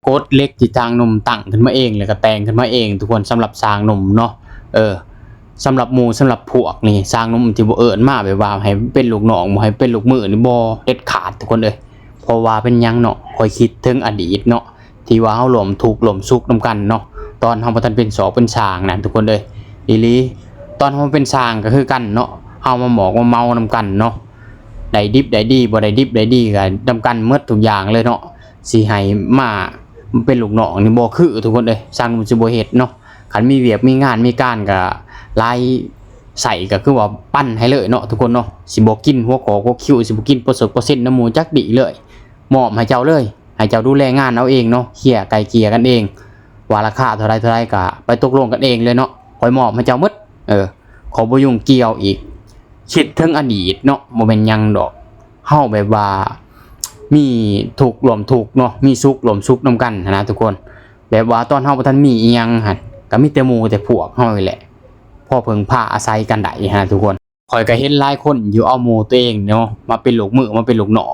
ກົດເຫຼັກທີ່ຊ່າງໜຸ່ມຕັ້ງຂຶ້ນມາເອງ ແລ້ວກໍແຕ່ງຂຶ້ນມາເອງ ທຸກຄົນ. ສຳລັບຊ່າງໜຸ່ມເນາະ ເອີ ສຳລັບໝູ່ສຳລັບພວກນີ້ ຊ່າງໜຸ່ມທີ່ບໍ່ເອີ້ນມາ ແບບວ່າໃຫ້ເປັນລູກນ້ອງ ບໍ່ໃຫ້ເປັນລູກມືນີ້ ບໍ່ເດັດຂາດ ທຸກຄົນເອີຍ. ເພາະວ່າເປັນຫຍັງເນາະ ຂ້ອຍຄິດເຖິງອະດີດເນາະ ທີ່ວ່າເຮົາຮ່ວມທຸກຮ່ວມສຸກນຳກັນເນາະ ຕອນເຮົາບໍ່ທັນເປັນສອກເປັນຊ່າງນະ ທຸກຄົນເອີຍ. ອີ່ຫຼີ ຕອນເຮົາເປັນຊ່າງກໍຄືກັນເນາະ ເຮົາມາໝອກມາເມົານຳກັນເນາະ ໄດ້ດິບໄດ້ດີ ບໍ່ໄດ້ດິບໄດ້ດີກໍນຳກັນໝົດທຸກຢ່າງເລີຍເນາະ. ຊິໃຫ້ມາເປັນລູກນ້ອງນີ້ບໍ່ຄື ທຸກຄົນເອີຍ ຊ່າງໜຸ່ມຊິບໍ່ເຮັດເນາະ. ຄັນມີວຽກມີງານມີການກໍລາຍໃຊ້ກໍຄືວ່າປັນໃຫ້ເລີຍເນາະ ທຸກຄົນເນາະ. ຊິບໍ່ກິນຫົວຂໍ້ຫົວຄິວ ຊິບໍ່ກິນເປີເຊັນເປີເຊັນນຳໝູ່ຈັກດີ້ເລີຍ ມອບໃຫ້ເຈົ້າເລີຍ ໃຫ້ເຈົ້າດູແລງານເອົາເອງເນາະ ເຄຍໄກ່ເກ່ຍກັນເອງ ວ່າລາຄາເທົ່າໃດເທົ່າໃດກໍໄປຕົກລົງກັນເອງເລີຍເນາະ ຂ້ອຍມອບໃຫ້ເຈົ້າໝົດ ເອີ ຂໍບໍ່ຫຍຸ້ງກ່ຽວອີກ. ຄິດເຖິງອະດີດເນາະ ບໍ່ແມ່ນຫຍັງດອກ ເຮົາແບບວ່າມີທຸກຮ່ວມທຸກເນາະ ມີສຸກຮ່ວມສຸກນຳກັນຫັ້ນນະ ທຸກຄົນ. ແບບວ່າຕອນເຮົາບໍ່ທັນມີອີ່ຫຍັງຫັ້ນ ກໍມີແຕ່ໝູ່ແຕ່ພວກເຮົານີ້ແຫຼະ ພໍເພິ່ງພາອາໄສກັນໄດ້ຫັ້ນນະ ທຸກຄົນ. ຂ້ອຍກໍເຫັນຫຼາຍຄົນຢູ່ ເອົາໝູ່ຕົວເອງເນາະ ມາເປັນລູກມື ມາເປັນລູກນ້ອງ